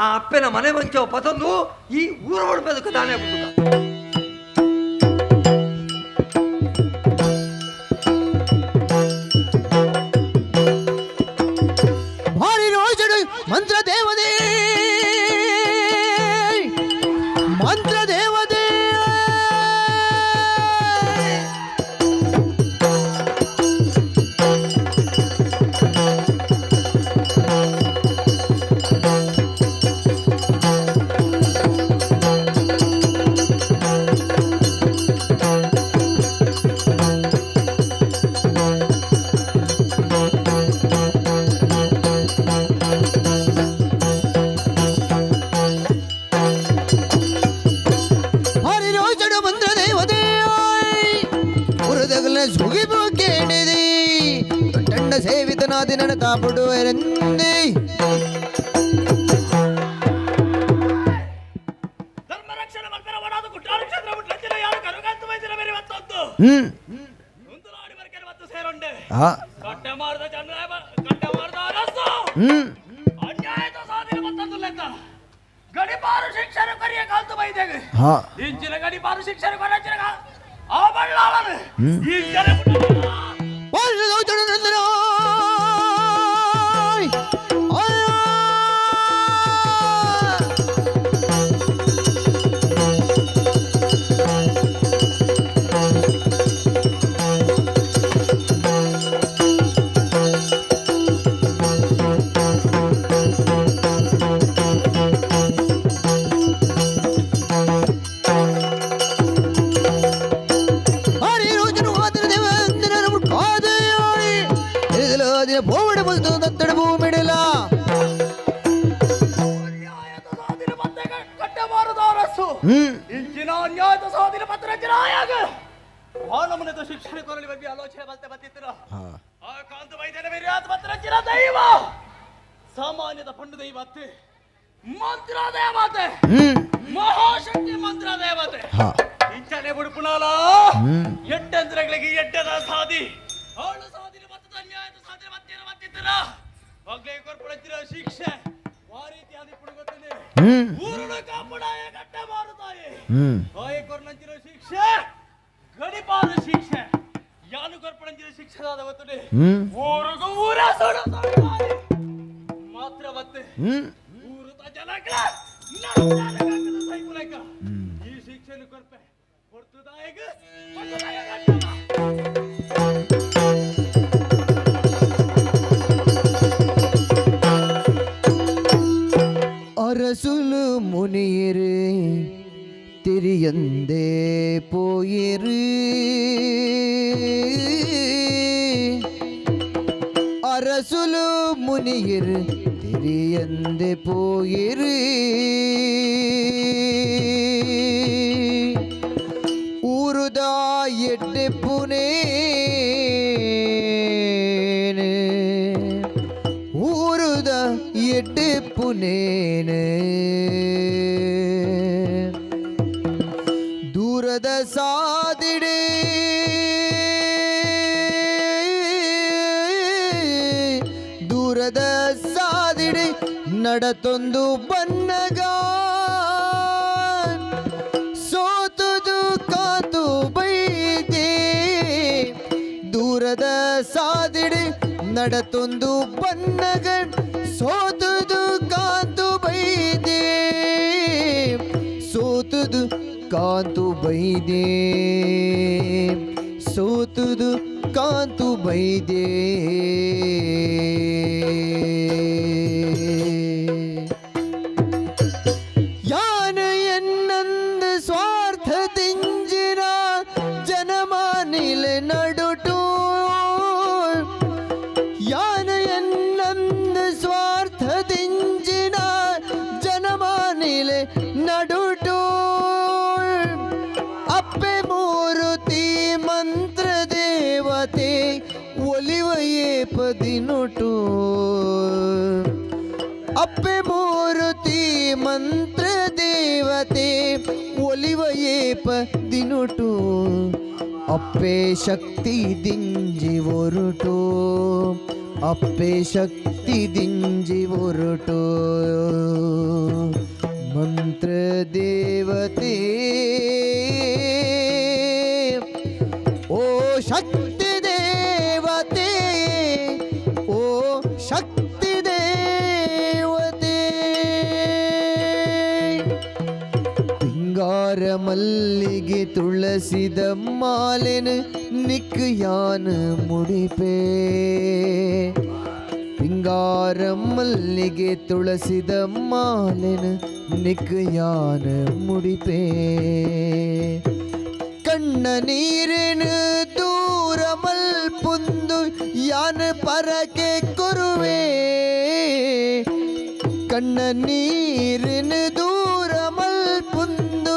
ಆ ಅಪ್ಪೆನ ಮನೆ ಮಂಚೋ ಪತೊಂದು ಈ ಊರು ಬಡ್ಪದಕ್ಕೆ ದಾನೆ ಬಿಟ್ಟು. ಭಾರಿ ರೋಜಡು ಮಂತ್ರ ದೇವದೇ, ಮಂತ್ರ ದೇವದೇ. ಭಾರಿ ರೋಜಡು ಮಂತ್ರ ದೇವದೇ, ಉರದಗಲ ಸುಗಿಬು ಕೇಳಿದೆ ತಂಡ ಸೇವಿತನಾದಿ ನನ ಕಾಪಡು ಎರಂದಿ. ಧರ್ಮ ರಕ್ಷಣೆ ಮಾಡ್ತಾರೆ ಒಡಾದ ಕುಟ್ಟಾರು ಕ್ಷೇತ್ರ ಬಿಟ್ಟು ಯಾರು ಕರುಗಂತು ವೈದ್ಯರ ಬೇರೆ ಮತ್ತೊಂದು ಹ್ಮ್ ಒಂದು ನಾಡಿ ಬರ್ಕೆರೆ ಮತ್ತು ಸೇರೊಂಡೆ ಆ ಕಟ್ಟೆ ಮಾರದ ಚಂದ್ರ, ಕಟ್ಟೆ ಮಾರದ ಅರಸು ಹ್ಮ್ ಅನ್ಯಾಯದ ಸಾಧನೆ ಮತ್ತೊಂದು ಲೆಕ್ಕ ಗಡಿಪಾರು ಶಿಕ್ಷಣ ಕರಿಯ ಕಾಲ್ತು ಬೈದೇವೆ. ಹಾ ಇಂಚಿನ ಗಡಿಪಾರು ಶಿಕ್ಷಣ ಕೊರಂಚಿನ ಆ ಬಳ್ಳಾಳನು ಈ ಜನ ಪುಟ್ಟ. ಭಾರಿ ರೋಜಡು ನಂದನ. ಭಾರಿ ರೋಜನು ಆತನ ದೇವಂದನ ಕಾದೆಯೋಯ್ ಎದುಲಾದಿನ ಪೋವಡ ಮುಲ್ತು ದತ್ತಡ ಭೂಮಿಡಲ. ಅನ್ಯಾಯದ ಸಾಧನೆ ಮತ್ತೆ ಕಟ್ಟೆ ಮಾರದ ಅರಸು ಹ್ಮ್ ಇಂಚಿನ ಅನ್ಯಾಯದ ಸಾಧನೆ ಪತ್ರ ಆಯಾಗ ವಾನಮನದ ಶಿಕ್ಷಣ ಕೊರಳಿ ಬಗ್ಗೆ ಆಲೋಚನೆ ಬಲ್ತೆ ಬತ್ತಿತ್ತಿರ. ಆ ಕಾಂತ ವೈದ್ಯನ ವಿರ್ಯಾತ ಪತ್ರ ದೈವ ಸಾಮಾನ್ಯದ ಪಂಡು ದೈವ ಅತ್ತೆ, ಮಂತ್ರ ದೇವತೆ, ಹ್ಮ್ ಮಹಾಶಕ್ತಿ ಮಂತ್ರ ದೇವತೆ. ಹಾ ಇಂಚನೆ ಬುಡುಪುಣಾಲ ಎಟ್ಟಂದ್ರಗಳಿಗೆ ಎಟ್ಟದ ಸಾಧಿ ಅವಳು ಸಾಧನೆ ಮತ್ತು ಅನ್ಯಾಯದ ಸಾಧನೆ ಮತ್ತೇನ ಮತ್ತಿತ್ತರ ಮಗಳಿಗೆ ಕೊರ್ಪುಳಂಚಿನ ಶಿಕ್ಷೆ ಆ ರೀತಿ ಅದು ಗೊತ್ತನೆ. ಹ್ಮ್ ಊರುನು ಕಾಪುಡಾಯ ಕಟ್ಟ ಮಾರುತ್ತಾಯಿ ಹ್ಮ್ ಆಯ ಕೊರ್ನಂಚಿನ ಶಿಕ್ಷೆ ಗಡಿಪಾದ ಶಿಕ್ಷೆ ಯಾನು ಕೊರ್ಪಣಂಚಿನ ಶಿಕ್ಷೆ ಆದ ಗೊತ್ತುಂಟೆ. ಹ್ಮ್ ಊರುಗೂ ಊರ ಸುಡು ಸುಡುತ್ತಾಯಿ. ಮಾತ್ರ ಮತ್ತೆ ಹ್ಮ್ ಊರುದ ಜನಗಳ ಸೈಪುಲಕ ಈ ಶಿಕ್ಷೆನು ಕೊರ್ಪೆ ಕೊರ್ತುದಾಯಗ ಕೊರ್ತುದಾಯ ಕಟ್ಟವ. ಅರಸುಲು ಮುನಿಯರು ತಿರಿಯಂದೇ ಪೋಯಿರು, ಅರಸುಲು ಮುನಿಯರು ತಿರಿಯಂದೆ ಪೋಯಿರು, ಊರುದ ಎಡ್ಡೆಪ್ಪುನೇ ಊರುದ ಎಡ್ಡೆಪ್ಪುನೇನೆ, ದೂರದ ಸಾದಿಡೆ ದೂರದ ಸಾದಿಡೆ ನಡತೊಂದು ಬನ್ನಗ ಸೋತುದು ಕಾತು ಬೈದೆ, ದೂರದ ಸಾದಿಡೆ ನಡತೊಂದು ಬನ್ನಗ ಸೋತುದು ಕಾತು ಬೈದೆ, ಸೋತುದು ಕಾಂತು ಬೈದೆ, ಸೋತುದು ಕಾಂತು ಬೈದೆ. ಯಾನ ಎನ್ನಂದ ಸ್ವಾರ್ಥ ದಿಂಜಿನ ಜನಮಾನಿಲ ನಡುಟು, ಯಾನ ಎನ್ನಂದ ಸ್ವಾರ್ಥ ದಿಂಜಿನ ಜನಮಾನಿಲ ನಡುಟು, ಅಪ್ಪೆ ಮೂರುತಿ ಮಂತ್ರ ದೇವತೆ ಒಲಿವಯೇ ಪದಿನುಟು, ಅಪ್ಪೆ ಮೂರುತಿ ಮಂತ್ರ ದೇವತೆ ಒಲಿವಯೇ ಪದಿನುಟು, ಅಪ್ಪೆ ಶಕ್ತಿ ದಿಂಜಿ ಒರುಟು, ಅಪ್ಪೆ ಶಕ್ತಿ ದಿಂಜಿ ಒರುಟು. ಮಲ್ಲಿಗೆ ತುಳಸಿದ ಮಾಲೆನ ನಿಕ್ ಯಾನ್ ಮುಡಿಪೇ. ಪಿಂಗಾರ ಮಲ್ಲಿಗೆ ತುಳಸಿದ ಮಾಲೆನ ನಿಕ್ ಯಾನ್ ಮುಡಿಪೇ. ಕಣ್ಣ ನೀರಿನ ದೂರ ಮಲ್ಪುಂದು ಯಾನ್ ಪರಕೆ ಕೊರುವೆ. ಕಣ್ಣ ನೀರಿನ ದೂರ ಮಲ್ಪುಂದು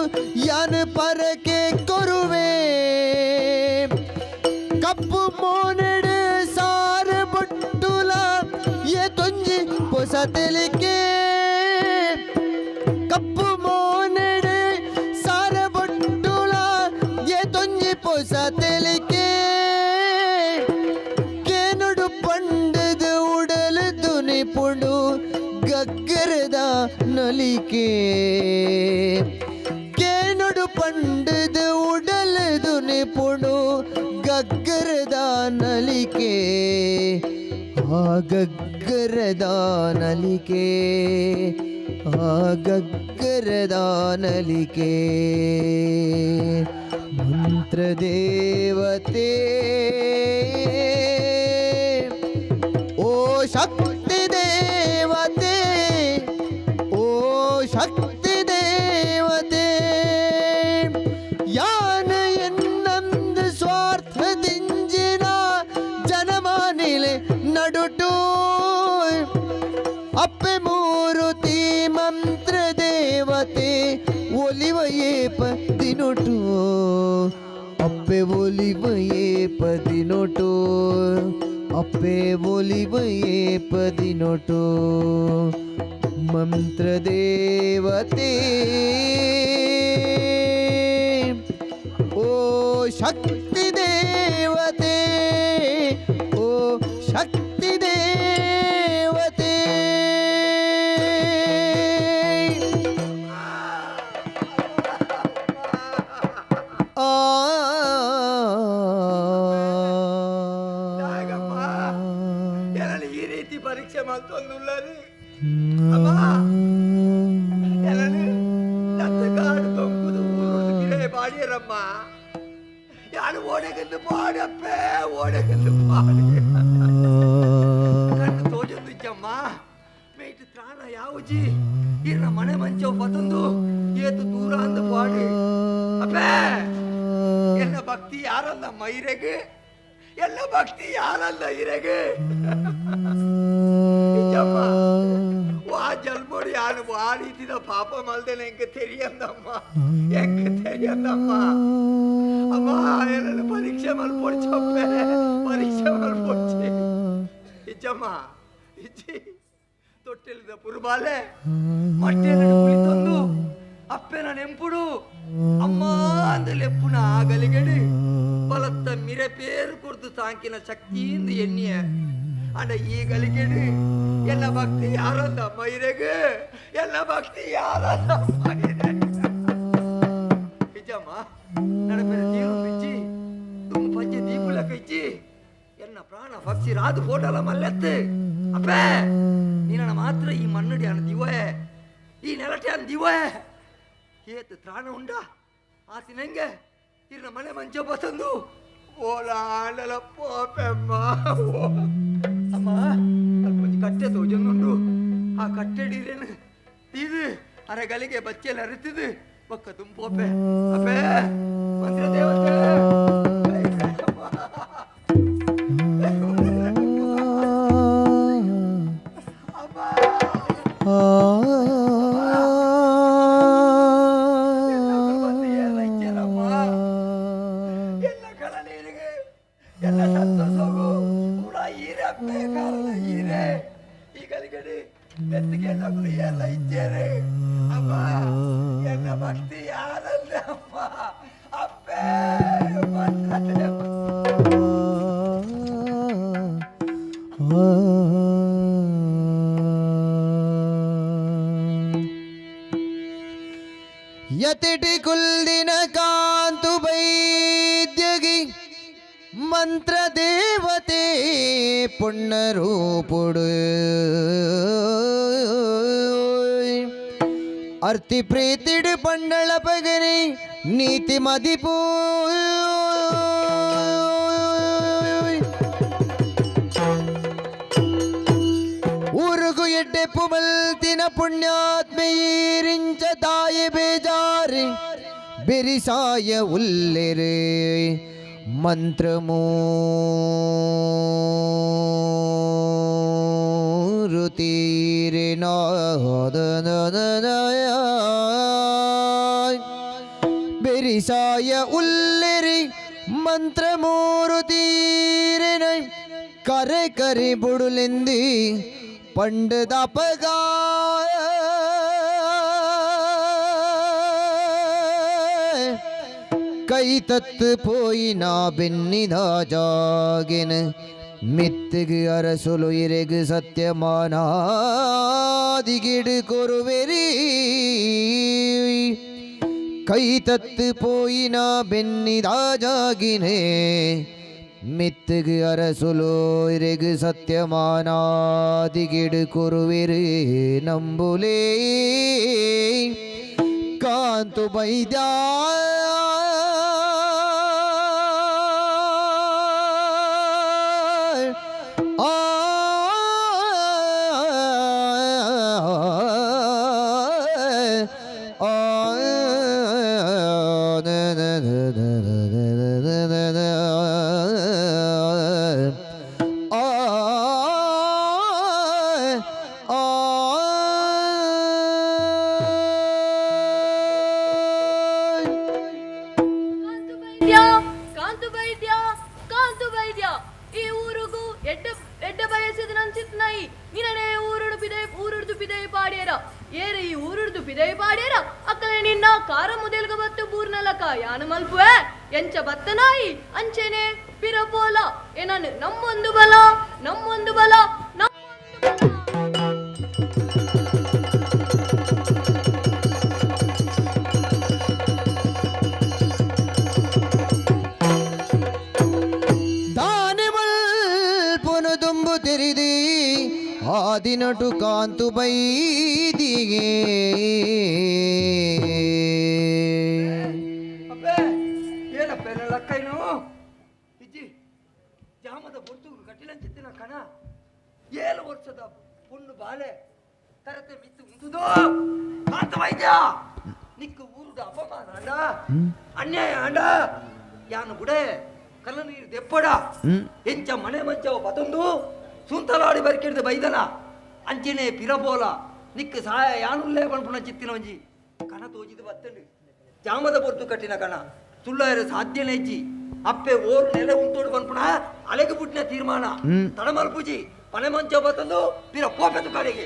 ಯಾನ್ ಪರಕೆ ಕೊರುವೆ. ಕಪ್ಪು ಮೋನೆಡು ಸಾರು ಬೊಟ್ಟುಲ ಏ ತೊಂಜಿ ಪೊಸ ತೆಲಿಕೆ. ಕಪ್ಪು ಮೋನೆಡು ಸಾರ ಬೊಟ್ಟುಲ ಏ ತೊಂಜಿ ಪೊಸ ತೆಲಿಕೆ. ಕೇನುಡು ಪಂಡದು ಉಡಲು ದುನಿಪುಂಡು ಗಗ್ಗರದ ನಲಿಕೆ. ಕೇನುಡು ಪಂಡದು ಉಡಲು ದುನಿಪುಂಡು ಗಗ್ಗರದ ನಲಿಕೆ. ಆ ಗಗ್ಗರದ ನಲಿಕೆ, ಆ ಗಗ್ಗರದ ನಲಿಕೆ. ಮಂತ್ರದೇವತೆ ಓ ಶಕ್ತಿ ದೇವತೆ, ಓ ಶಕ್ತಿ ದೇವತೆ. ಯಾನ ಎನ್ನಂದು ಸ್ವಾರ್ಥದಿಂಜಿನ ಜನಮಾನಿಲೆ ನಡುಟು ಅಪ್ಪೆ ಮೂರುತಿ ಮಂತ್ರ ದೇವತೆ ಒಲಿವ ಏಪ ದಿನೊಟು. ಅಪ್ಪೆ ಒಲಿವ ಏಪ ದಿನೊಟು, ಅಪ್ಪೆ ಒಲಿವ ಏಪ ದಿನೊಟು. ಮಂತ್ರ ದೇವತೆ ಓ ಶಕ್ತಿ ದೇವತೆ, ಓ ಶಕ್ತಿ ದೇವತೆ. ಆ ನಾಗಮ್ಮ, ಎನನ್ ಈ ರೀತಿ ಪರೀಕ್ಷೆ ಮಲ್ತೊಂದುಲ್ಲರು ಅಮ್ಮ. ಎನನ್ ದತ್ತ ಕಾಡು ತೊಂಕುದು ಊರುಡು ಪಿರಯ ಪಾಡಿಯರಮ್ಮ. ಯಾರು ಓಡೆಗಂದು ಪಾಡಪ್ಪೆ, ಓಡೆಗಂದು ಪಾಡಿ. ಕಣ್ಣು ತೋಜೊಂದಿಜ್ಜಮ್ಮ, ಮೇಟ್ ತ್ರಾಣ ಯಾವುಜಿ. ಇರ್ನ ಮನೆ ಮಂಚವು ಪತಂದು ಏತು ದೂರ ಅಂದು ಪಾಡಿ. ಅಪ್ಪೆ, ಎಲ್ಲ ಭಕ್ತಿ ಯಾರಲ್ಲ ಇರೆಗೆ, ಎಲ್ಲ ಭಕ್ತಿ ಯಾರಲ್ಲ ಇರೆಗೆ. ಇಜ್ಜಮ್ಮ, ವಾ ಜನ್ಮೋಡು ಯಾರು ವಾ ರೀತಿದ ಪಾಪ ಮಲ್ದೇನೆ ಎಂಕ ತೆರಿಯಂದಮ್ಮ, ಎಂಕ ತೆರಿಯಂದಮ್ಮ. ಅಮ್ಮ, ಏನನ್ನ ಪರೀಕ್ಷೆ ಮಲ್ಪೊಡ್ಚಪ್ಪೆ, ಪರೀಕ್ಷೆ ಮಲ್ಪೊಡ್ಚಿ. ಇಜ್ಜಮ್ಮ, ಇಜ್ಜಿ. ತೊಟ್ಟೆಲಿದ ಪುರುಬಾಲೆ ಮಟ್ಟೆಲ್ಲ ಕುಳಿತೊಂದು ಅಪ್ಪೆನ ನೆಂಪುಡು ಅಮ್ಮ ಅಂದಲೆಪ್ಪುನ ಆಗಲಿಗಡಿ ಬಲತ್ತ ಮಿರೆ ಪೇರು ಕೊಡ್ದು ಸಾಂಕಿನ ಶಕ್ತಿಯಿಂದ ಎಣ್ಣಿಯ. ಅಂಡ ಈ ಗಲಿಗೆಡು ಎಲ್ಲ ಭಕ್ತಿ ಯಾರಲ್ಲ ಮೈರೆಗು, ಎಲ್ಲ ಭಕ್ತಿ ಯಾರಲ್ಲ ಮೈರೆಗು. ನಿಜಮ್ಮ, ನಡಪೆರ ತೀರು ಬಿಚ್ಚಿ ತುಮ್ ಪಂಚೆ ದೀಪುಲ ಕೈಚಿ ಎನ್ನ ಪ್ರಾಣ ಪಕ್ಷಿ ರಾದು ಫೋಟೋಲ ಮಲ್ಲೆತ್ತು. ಅಪ್ಪೇ, ನೀನ ಮಾತ್ರ ಈ ಮಣ್ಣಡಿ ಅನ್ನ ದಿವಯ, ಈ ನೆಲಟೆ ಅನ್ನ ದಿವಯ. ಏತು ತ್ರಾಣ ಉಂಡ ಆಸಿನಂಗೆ ಇರ್ನ ಮನೆ ಮಂಚ ಬಸಂದು ಓಲಾಂಡಲ ಪೋಪೆಮ್ಮ. ಅಮ್ಮ, ಅಲ್ಪ ಒಂಜಿ ಕಟ್ಟೆ ತೋಜೊಂದುಂಡು. ಆ ಕಟ್ಟೆಡಿರೇನು ಇದು ಅರೆಗಲಿಗೆ ಬಚ್ಚೆಲ್ಲ ಅರಿತಿದ್ದು ಬೊಕ್ಕ ತುಂಬೋಪೆ. ಅಪ್ಪೇ ಮಂತ್ರ ದೇವತೆ. ಅಮ್ಮ, ಎಲ್ಲ ಕಳನೀರಿಗೆ ಎಲ್ಲ ಸಂತೋಷವು ಪೂರ ಈರೆ ಅಪ್ಪೆ ಕಾರಣ ಈರೆ. ಈ ಗಲಿಗಡಿ ಬೆತ್ತಿಗೆ ನಗಲು ಎಲ್ಲ ಇದ್ದೇರೆ. ಅಮ್ಮ, ಎನ್ನ ಭಕ್ತಿ ಯಾರಲ್ಲ ಅಮ್ಮ. ಅಪ್ಪೇ ಮಂತ್ರ. ಯತಿಟಿ ಕುಲ್ದಿನ ಕಾಂತು ವೈದ್ಯಗಿ ಮಂತ್ರ ದೇವತೆ ಪುಣ್ಯರೂಪುಡು. ಅರ್ತಿ ಪ್ರೀತಿಡು ಪಂಡಳ ಪಗರಿ ನೀತಿ ಮದಿಪು ಊರುಗು ಎಡ್ಡೆ ಪುಮಲ್ತಿನ ಪುಣ್ಯಾತ್ಮೆಯೀರಿಂಚ ತಾಯಿ ಬೇಜಾರಿ ಬೆರಿಸಾಯ ಉಲ್ಲೆರೆ ಮಂತ್ರಮೂರುತೀರಿ ಬೆರಿಸಾಯ ಉಲ್ಲೆರಿ ಮಂತ್ರಮೂರುತೀರಿನ ಕರೆ ಕರೆ ಬುಡುಲೆಂದಿ ಪಂಡದ ಪಗ ಕೈ ತತ್ತು ಪೋಯಿನ ಬೆನ್ನಿದ ಜಾಗಿನ ಮಿತ್ತಿಗೆ ಅರಸುಲು ಇರೆಗು ಸತ್ಯಮಾನಾದಿಗಿಡು ಕೊರುವೆರಿ ಕೈ ತತ್ತು ಪೋಯಿನ ಬೆನ್ನಿದ ಜಾಗಿನೇ ಮಿತ್ತಿಗೆ ಅರಸುಲು ಇರೆಗು ಸತ್ಯಮಾನಾದಿಗಿಡು ಕೊರುವೆರಿ ನಂಬುಲೇ ಕಾಂತು ಬೈದ್ಯ ಆ ಕಾಂತು ವೈದ್ಯ, ಕಾಂತು ವೈದ್ಯ, ಕಾಂತು ವೈದ್ಯ, ಈ ಊರುಗು ಎಡ್ಡ ಎಡ್ಡ ಬಯಸಿದ ನಂಚಿತ್ನಾಯಿ ನಿನ್ನನೆ ಊರುಡು ಪಿದೈ ಊರುಡ್ದು ಪಿದೈ ಪಾಡ್ಯರ ಏರು ಈ ಊರುಡ್ದು ಪಿದೈ ಪಾಡ್ಯರ ಅಕ್ಕಲೆ ನಿನ್ನ ಕಾರ ಮುದೆಲ್ಗ ಬತ್ತು ಬೂರ್ನಲಕ ಯಾನು ಮಲ್ಪುವೆ ಎಂಚ ಬತ್ತನಾಯಿ ಅಂಚೆನೆ ಪಿರಪೋಲ ಏನನು ನಮ್ಮೊಂದು ಬಲ ನಮ್ಮೊಂದು ಬಲ ನಮ್ಮೊಂದು ಬಲ. ದಾನಿಮಲ್ ಪುನ ದುಂಬು ತೆರಿದಿ ಆದಿನಟು ಕಾಂತು ಬೈದಿಗೆ ಅಪ್ಪೆ ಏನಪ್ಪ ಎಲ್ಲ ಲಕ್ಕೈನು ಇಜ್ಜಿ ಜಾಮದ ಬೊಟ್ಟು ಕಟ್ಟಿಲಂಚಿತ್ತಿನ ಕಣ 7 ವರ್ಷದ ಪೊಣ್ಣು ಬಾಲೆ ತರತೆ ಮಿತ್ತು ಉಂಟುದೋ ಕಾಂತ ವೈದ್ಯ ನಿಕ್ಕು ಊರುದ ಅಪಮಾನ ಅಂಡ ಅನ್ಯಾಯ ಅಂಡ ಯಾನು ಬುಡೆ ಕಲ್ಲ ನೀರು ದೆಪ್ಪಡ ಎಂಚ ಮನೆ ಮಂಚವ ಬತೊಂದು ಸುಂತಲಾಡಿ ಬರಿಕೆಡ್ದು ಬೈದನ ಅಂಚನೆ ಪಿರಬೋಲ ನಿಕ್ಕು ಸಹಾಯ ಯಾನುಲ್ಲೇ ಪನ್ಪುನ ಚಿತ್ತಿನ ಒಂಜಿ ಕಣ ತೋಜಿದು ಬತ್ತಂಡು ಜಾಮದ ಪೊರ್ತು ಕಟ್ಟಿನ ಕಣ ಸುಳ್ಳಾಯರ ಸಾಧ್ಯನೇ ಇಜ್ಜಿ ಅಪ್ಪೆ ಓರು ನೆಲೆ ಉಂಟೋಡು ಪನ್ಪುನ ಅಲೆಗೆ ಬುಟ್ಟಿನ ತೀರ್ಮಾನ ತಡಮಲ್ ಪೂಜಿ ಪನೆ ಮಂಚ ಬತ್ತಂದು ಪಿರ ಪೋಪೆತು ಕಡೆಗೆ.